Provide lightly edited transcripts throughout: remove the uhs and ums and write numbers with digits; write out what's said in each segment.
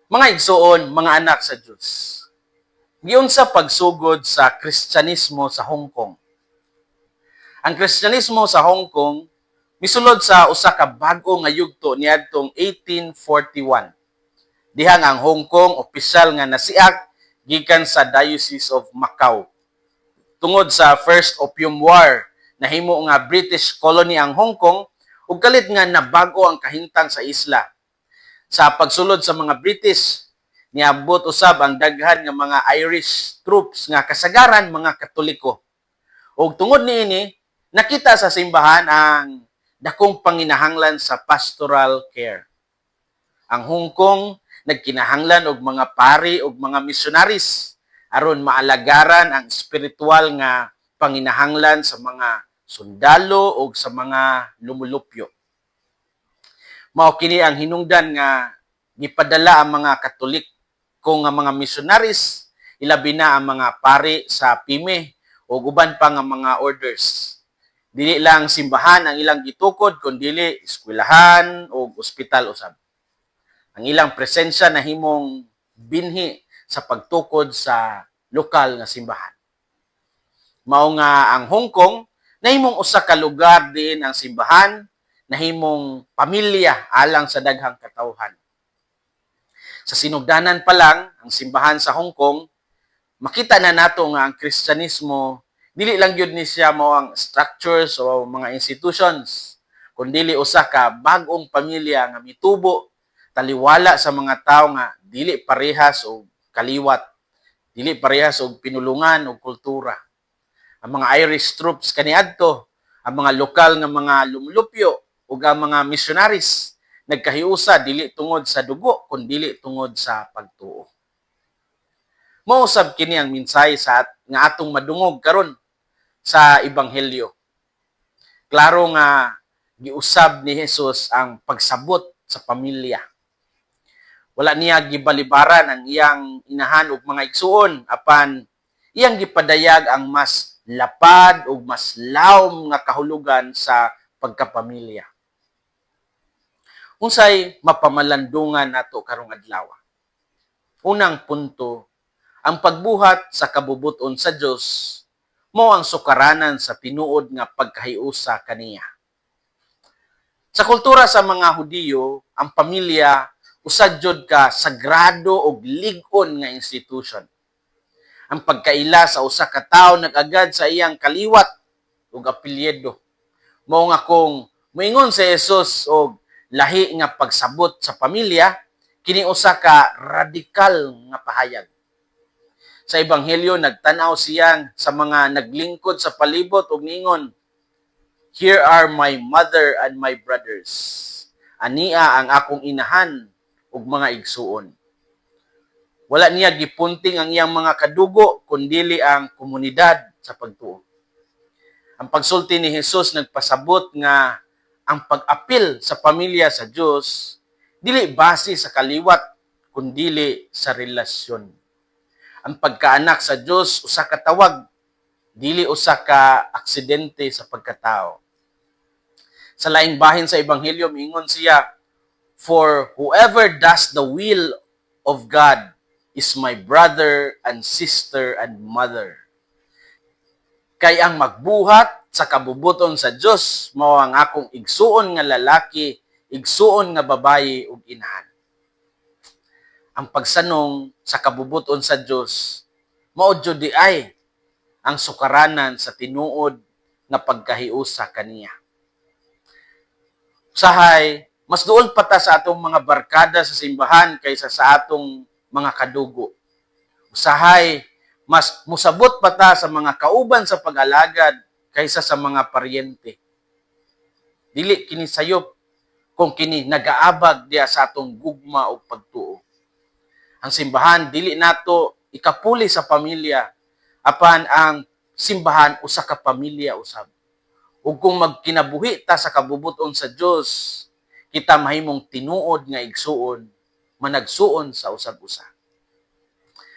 Mga igsuon, mga anak sa Dios. Giunsa pagsugod sa Kristyanismo sa Hong Kong? Ang Kristyanismo sa Hong Kong misulod sa usa ka bag-o nga yugto niadtong 1841. Diha nga ang Hong Kong opisyal nga nasiak gikan sa Diocese of Macau. Tungod sa First Opium War, nahimo nga British colony ang Hong Kong ug kalit nga nabag-o ang kahintang sa isla. Sa pagsulod sa mga British, niabot usab ang daghan nga mga Irish troops nga kasagaran mga Katoliko. Ug tungod niini, nakita sa simbahan ang dakong panginahanglan sa pastoral care. Ang Hong Kong nagkinahanglan og mga pari og mga missionaries aron maalagaran ang espiritual nga panginahanglan sa mga sundalo og sa mga lumulupyo. Mao kini ang hinungdan nga gipadala ang mga Katoliko nga mga missionaries, ilabi na ang mga pari sa Pime ug uban pa nga mga orders. Dili lang simbahan ang ilang gitukod kundili eskwelahan ug ospital usab. Ang ilang presensya nahimong binhi sa pagtukod sa lokal nga simbahan. Mao nga ang Hong Kong nahimong usa ka lugar diin ang simbahan nahimong pamilya alang sa daghang katawhan. Sa sinugdanan pa lang ang simbahan sa Hong Kong, makita na nato nga ang Kristyanismo dili lang gyud ni siya mao ang structures o mga institutions, kundili usa ka bag-ong pamilya nga mitubo taliwala sa mga tawo nga dili parehas og kaliwat, dili parehas og pinulungan o kultura. Ang mga Irish troops kaniadto, ang mga lokal nga mga lumulupyo ug ang mga missionaries nagkahiusa dili tungod sa dugo kundili tungod sa pagtuo. Mao usab kini ang mensahe sa nga atong madungog karon sa ebanghelyo. Klaro nga giusab ni Jesus ang pagsabot sa pamilya. Wala niya gibalibaran ang iyang inahan ug mga igsuon, apan iyang gipadayag ang mas lapad ug mas lawom nga kahulugan sa pagkapamilya. Unsay mapamalandungan nato karong adlaw? Unang punto, ang pagbuhat sa kabubuton sa Dios mao ang sukaranan sa tinuod nga pagkahiusa kaniya. Sa kultura sa mga Hudiyo, ang pamilya usa jud ka sagrado ug lig-on nga institution. Ang pagkaila sa usa ka tawo nag-agad sa iyang kaliwat ug apelyido. Mao nga kung moingon si Jesus og lahi nga pagsabot sa pamilya, kini usa ka radikal nga pahayag. Sa ebanghelyo, nagtan-aw siya sa mga naglingkod sa palibot ug niingon, "Here are my mother and my brothers. Ania ang akong inahan ug mga igsuon." Wala niya gipunting ang iyang mga kadugo kundili ang komunidad sa pagtuo. Ang pagsulti ni Jesus nagpasabot nga ang pag-apil sa pamilya sa Dios dili base sa kaliwat kundili sa relasyon. Ang pagkaanak sa Dios usa ka tawag, dili usa ka aksidente sa pagkatao. Sa laing bahin sa ebanghelyo, miingon siya, "For whoever does the will of God is my brother and sister and mother." Kay ang magbuhat sa kabubuton sa Dios mao ang akong igsuon nga lalaki, igsuon nga babayi ug inahan. Ang pagsanong sa kabubuton sa Dios mao jud diay ang sukaranan sa tinuod nga pagkahiusa kaniya. Usahay, mas duol pa ta sa atong mga barkada sa simbahan kaysa sa atong mga kadugo. Usahay, mas musabot pa ta sa mga kauban sa pag-alagad kaysa sa mga paryente. Dili kini sayop kung kini nagaabag diya sa atong gugma o pagtuo. Ang simbahan dili nato ikapuli sa pamilya, apan ang simbahan usa ka pamilya usab. Ug kung magkinabuhi ta sa kabubuton sa Dios, kita mahimong tinuod nga igsuon, managsuon sa usag-usa.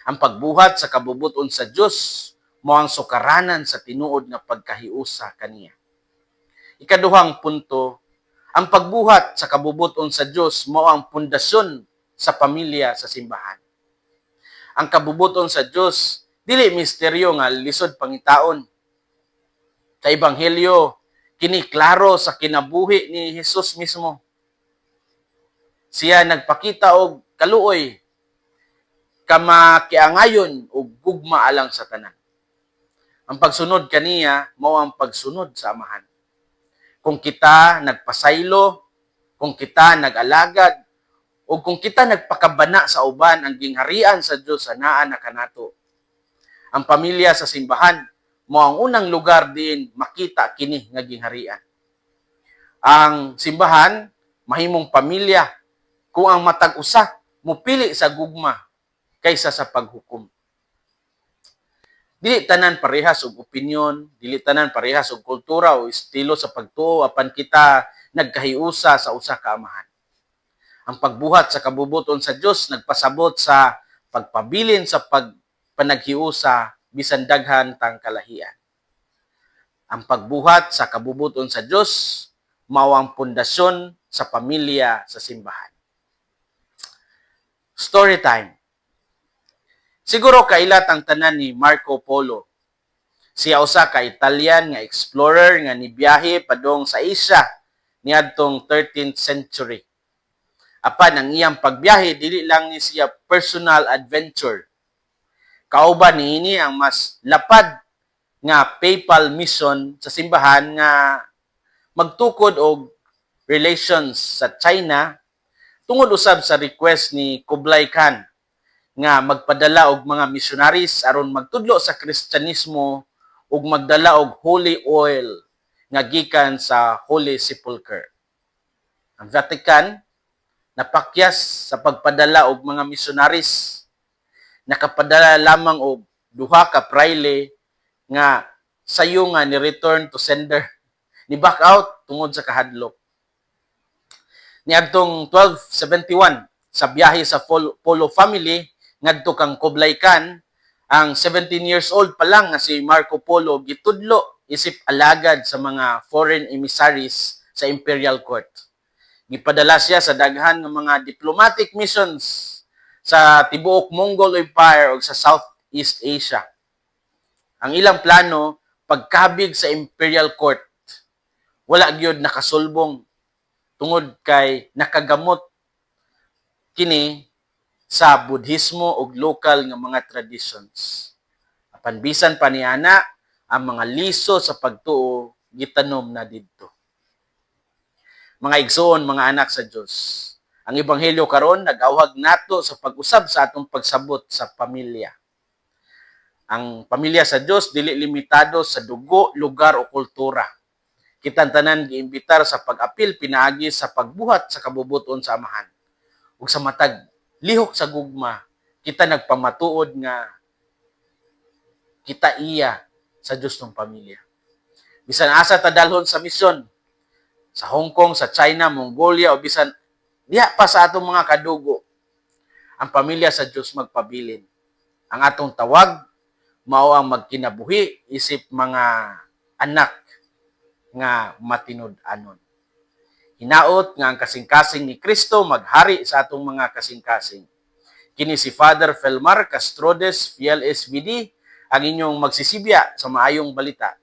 Ang pagbuhat sa kabubuton sa Dios mao ang sukaranan sa tinuod nga pagkahiusa kaniya. Ikaduhang punto, ang pagbuhat sa kabubuton sa Dios mao ang pundasyon sa pamilya sa simbahan. Ang kabubuton sa Dios dili misteryo nga lisod pangitaon. Sa Ebanghelyo, kini klaro sa kinabuhi ni Jesus mismo. Siya nagpakita og kaluoy, kamakiangayon ug gugma alang sa tanan. Ang pagsunod kaniya mao ang pagsunod sa Amahan. Kung kita nagpasaylo, kung kita nag-alagad, o kung kita nagpakabana sa uban, ang gingharian sa Dios anaa na kanato. Ang pamilya sa simbahan mao ang unang lugar diin makita kini nga gingharian. Ang simbahan mahimong pamilya kung ang matag usa mupili sa gugma kaysa sa paghukom. Dili tanan parehas og opinyon, dili tanan parehas og kultura o estilo sa pagtuo, apan kita nagkahiusa sa usa ka Amahan. Ang pagbuhat sa kabubuton sa Dios nagpasabot sa pagpabilin sa pagpanaghiusa bisan daghan tang kalahian. Ang pagbuhat sa kabubuton sa Dios mao ang pundasyon sa pamilya sa simbahan. Story time. Siguro kaila tang tanan ni Marco Polo. Siya usa ka Italian nga explorer nga nibiyahe padong sa Asia niadtong 13th century. Apan ang iyang pagbiyahe dili lang ni siya personal adventure. Kauban niini ang mas lapad nga papal mission sa simbahan nga magtukod og relations sa China tungod usab sa request ni Kublai Khan nga magpadala og mga missionaries aron magtudlo sa Kristyanismo ug magdala og holy oil nga gikan sa Holy Sepulchre. Ang Vatican napakyas sa pagpadala og mga missionaries. Nakapadala lamang og duha ka prayle nga sayo nga ni return to sender, ni back out tungod sa kahadlok. Niadtong 1271, sa biyahe sa Polo family ngadto kang Kublai Khan, ang 17 years old pa lang nga si Marco Polo gitudlo isip alagad sa mga foreign emissaries sa imperial court. Gipadala siya sa daghan nga mga diplomatic missions sa tibuok Mongol Empire ug sa Southeast Asia. Ang ilang plano, pagkabig sa imperial court. Wala gyud nakasulbong tungod kay nakagamot kini sa Budhismo ug lokal nga mga traditions. Apan bisan pa niana, ang mga liso sa pagtuo gitanom na didto. Mga igsoon, mga anak sa Dios, ang ebanghelyo karon nag-awhag nato sa pag-usab sa atong pagsabot sa pamilya. Ang pamilya sa Dios dili limitado sa dugo, lugar o kultura. Kitang tanan giimbitar sa pag-apil pinaagi sa pagbuhat sa kabubuton sa Amahan. Ug sa matag lihok sa gugma, kita nagpamatuod nga kita iya sa Dios ng pamilya. Bisan asa ta dalhon sa misyon, sa Hong Kong, sa China, Mongolia, o bisan diha pa sa atong mga kadugo, ang pamilya sa Dios magpabilin. Ang atong tawag mao ang magkinabuhi isip mga anak nga matinud-anon. Hinaot nga ang kasing-kasing ni Kristo maghari sa atong mga kasing-kasing. Kini si Father Felmar Castrodes, Fiel SVD, ang inyong magsisibya sa maayong balita.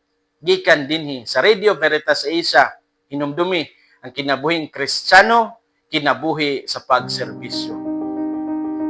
Gikan dinhi sa Radio Veritas Asia, hinumdumi ang kinabuhing Kristiyano, kinabuhi sa pagserbisyo.